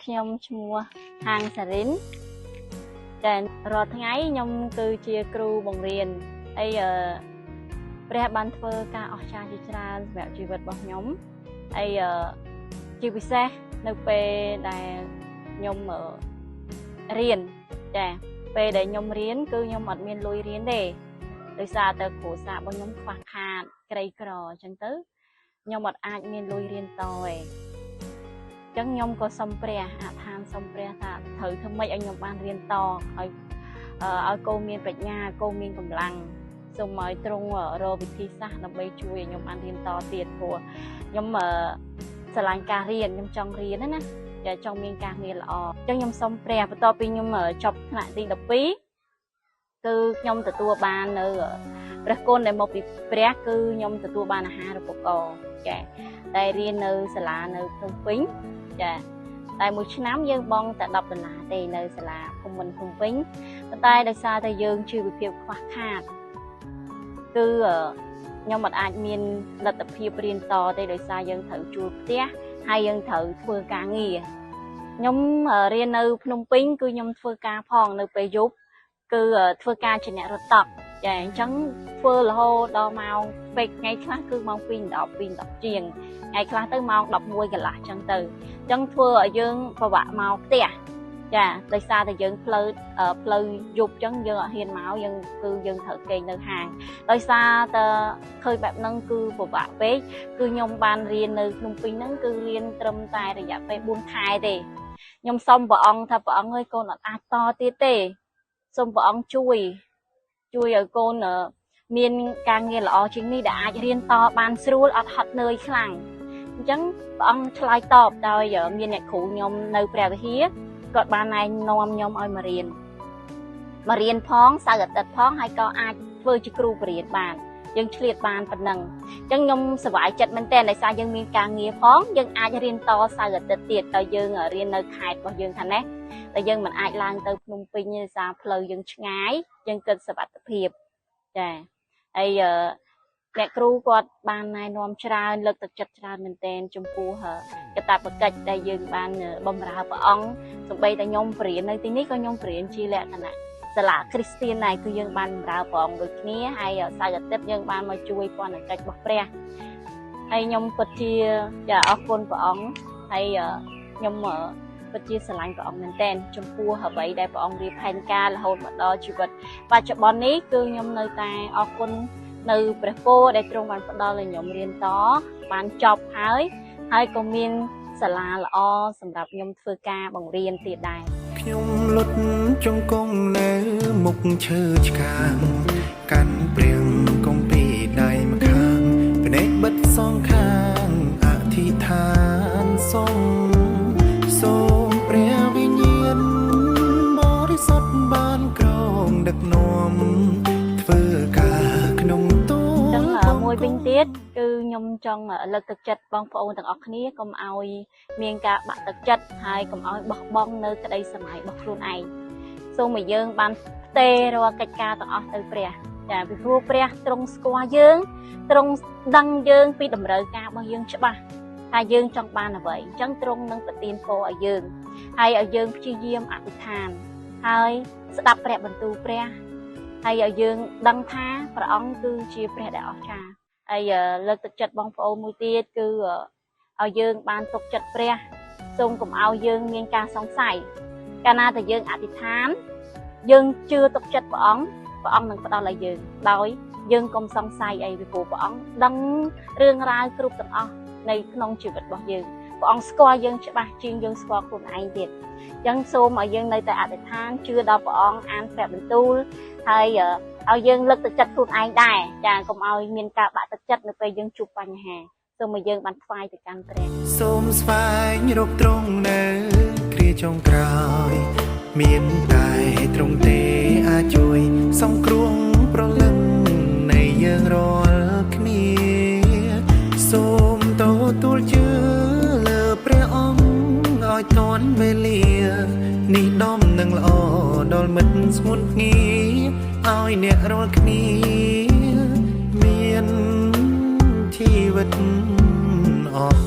ខ្ញុំឈ្មោះហាងសារិនចារាល់ថ្ងៃខ្ញុំគឺជាគ្រូបង្រៀនហើយអឺព្រះបានធ្វើការអស្ចារ្យជាច្រើនសម្រាប់ជីវិតរបស់ខ្ញុំហើយអឺជាពិសេសនៅពេលដែលខ្ញុំអឺរៀនចាពេលដែលខ្ញុំរៀនគឺខ្ញុំអត់មានលុយរៀនទេដោយសារតែគ្រួសាររបស់ខ្ញុំខ្វះខាតក្រីក្រអញ្ចឹងទៅខ្ញុំអត់អាចមានលុយរៀនតទេ ចឹងខ្ញុំក៏សុំព្រះអធិដ្ឋានសុំព្រះថាត្រូវធ្វើម៉េចឲ្យខ្ញុំបានរៀនតឲ្យឲ្យកូនមានប្រាជ្ញាកូនមានកម្លាំងសូមឲ្យទ្រង់រកវិធីសាស្ត្រដើម្បីជួយឲ្យខ្ញុំបានរៀនតទៀតព្រោះខ្ញុំស្រឡាញ់ការរៀនខ្ញុំចង់រៀនណាចាចង់មានការងារល្អអញ្ចឹងខ្ញុំសុំព្រះបន្ទាប់ពីខ្ញុំចប់ថ្នាក់ទី12គឺខ្ញុំទទួលបាននៅព្រះគុណដែលមកពីព្រះគឺខ្ញុំទទួលបានអាហារូបករណ៍ចាតែរៀននៅសាលានៅភ្នំពេញចាតែមួយឆ្នាំយើងបង់តែ10ដុល្លារទេនៅសាលាភូមិន្ទភ្នំពេញប៉ុន្តែដោយសារតែយើងជីវភាពខ្វះខាតគឺខ្ញុំមិនអាចមានលទ្ធភាពរៀនតទេដោយសារយើងត្រូវជួលផ្ទះហើយយើងត្រូវធ្វើការងារខ្ញុំរៀននៅភ្នំពេញគឺខ្ញុំធ្វើការផងនៅពេលយប់គឺធ្វើការជាអ្នករត់តុចាអញ្ចឹងធ្វើរហូតដល់ម៉ោងពេកថ្ងៃខ្លះគឺម៉ោង2 10 2 10ជាងថ្ងៃខ្លះទៅម៉ោង11កន្លះអញ្ចឹងទៅអញ្ចឹងធ្វើឲ្យយើងពិបាកមកផ្ទះចាដោយសារតែយើងផ្លូវផ្លូវយប់អញ្ចឹងយើងអត់ហ៊ានមកយើងគឺយើងត្រូវគេងនៅហាងដោយសារតែឃើញបែបហ្នឹងគឺពិបាកពេកគឺខ្ញុំបានរៀននៅភ្នំពេញហ្នឹងគឺរៀនត្រឹមតែរយៈពេល4ខែទេខ្ញុំសុំព្រះអង្គថាព្រះអង្គអើយកូនអត់អាចតទៀតទេសូមព្រះអង្គជួយជួយឲ្យកូនមានការងារល្អជាងនេះដែលអាចរៀនតបានស្រួលអត់ហត់នឿយខ្លាំងអញ្ចឹងព្រះអង្គឆ្លើយតបដោយមានអ្នកគ្រូខ្ញុំនៅព្រះវិហារគាត់បានណែនាំខ្ញុំឲ្យមករៀនមករៀនផងសៅរ៍អាទិត្យផងហើយក៏អាចធ្វើជាគ្រូបរិញ្ញាបានយើងឆ្លៀតបានប៉ុណ្ណឹងអញ្ចឹងខ្ញុំសប្បាយចិត្តមែនទែនដោយសារយើងមានការងារផងយើងអាចរៀនតសៅរ៍អាទិត្យទៀតតែយើងរៀននៅខេត្តរបស់យើងថាណាតែយើងមិនអាចឡើងទៅភ្នំពេញដោយសារផ្លូវយើងឆ្ងាយយើងគិតសុវត្ថិភាពចាហើយអ្នកគ្រូគាត់បានណែនាំច្រើនលើកទឹកចិត្តច្រើនមែនទែនចំពោះកាតព្វកិច្ចដែលយើងបានបម្រើព្រះអង្គសូម្បីតែខ្ញុំបរៀននៅទីនេះក៏ខ្ញុំបរៀនជាលក្ខណៈសាលាគ្រីស្ទៀនដែរគឺយើងបានបម្រើព្រះអង្គដូចគ្នាហើយសៅរ៍អាទិត្យយើងបានមកជួយពន្ធកិច្ចរបស់ព្រះហើយខ្ញុំពិតជាចាអរគុណព្រះអង្គហើយខ្ញុំពិតជាស្រឡាញ់ព្រះអង្គមែនទែនចំពោះអ្វីដែលព្រះអង្គរៀបផែនការរហូតមកដល់ជីវិតបច្ចុប្បន្ននេះគឺខ្ញុំនៅតែអរគុណនៅព្រះពរដែលទ្រង់បានផ្ដល់ឲ្យខ្ញុំរៀនតបានចប់ហើយហើយក៏មានសាលាល្អសម្រាប់ខ្ញុំធ្វើការបង្រៀនទៀតដែរ ខ្ញុំលុតចង្គង់នៅមុខឈើឆ្កាងកាន់ព្រះគម្ពីរដៃម្ខាងភ្នែកបិទសងខាងអធិដ្ឋានសុំសូមព្រះវិញ្ញាណបរិសុទ្ធបានក្រងដឹកនាំធ្វើការក្នុងទូ ចឹង លប មួយ ង្គំ វិញទៀតគឺខ្ញុំចង់លើកទឹកចិត្តបងប្អូនទាំងអស់គ្នាកុំឲ្យមានការបាក់ទឹកចិត្តហើយកុំឲ្យបោះបង់នៅក្តីសម័យរបស់ខ្លួនឯងសូមឲ្យយើងបានផ្ទេររាល់កិច្ចការទាំងអស់ទៅព្រះចាពីព្រោះព្រះទ្រង់ស្គាល់យើងទ្រង់ដឹងយើងពីតម្រូវការរបស់យើងច្បាស់ថាយើងចង់បានអ្វីអញ្ចឹងទ្រង់នឹងប្រទានពរឲ្យយើងហើយឲ្យយើងព្យាយាមអធិដ្ឋានហើយស្ដាប់ព្រះបន្ទូលព្រះហើយឲ្យយើងដឹងថាព្រះអង្គគឺជាព្រះដែលអស្ចារ្យហើយលើកទឹកចិត្តបងប្អូនមួយទៀតគឺឲ្យយើងបានទុកចិត្តព្រះសូមកុំឲ្យយើងមានការសង្ស័យកាលណាតែយើងអធិដ្ឋានយើងជឿទុកចិត្តព្រះអង្គព្រះអង្គនឹងផ្ដល់ឲ្យយើងដោយយើងកុំសង្ស័យអីពីព្រោះព្រះអង្គដឹងរឿងរ៉ាវគ្រប់ទាំងអស់នៅក្នុងជីវិតរបស់យើងព្រះអង្គស្គាល់យើងច្បាស់ជាងយើងស្គាល់ខ្លួនឯងទៀតអញ្ចឹងសូមឲ្យយើងនៅតែអធិដ្ឋានជឿដល់ព្រះអង្គអានព្រះបន្ទូលហើយឲ្យយើងលើកទឹកចិត្តខ្លួនឯងដែរចាកុំឲ្យមានការបាក់ទឹកចិត្តនៅពេលយើងជួបបញ្ហាសូមឲ្យយើងបានថ្វាយទៅកាន់ព្រះ សូមស្វែងរកទ្រង់នៅគ្រាចុងក្រោយ មានតែទ្រង់ទេអាចជួយសង្គ្រោះប្រលឹងនៃយើងរាល់គ្នាសូមទទួលជឿលើព្រះអង្គឲ្យទាន់វេលា នេះដំនឹងល្អដល់មិត្តស្ងួនភ្ងាឲ្យអ្នករាល់គ្នាមានជីវិតអរ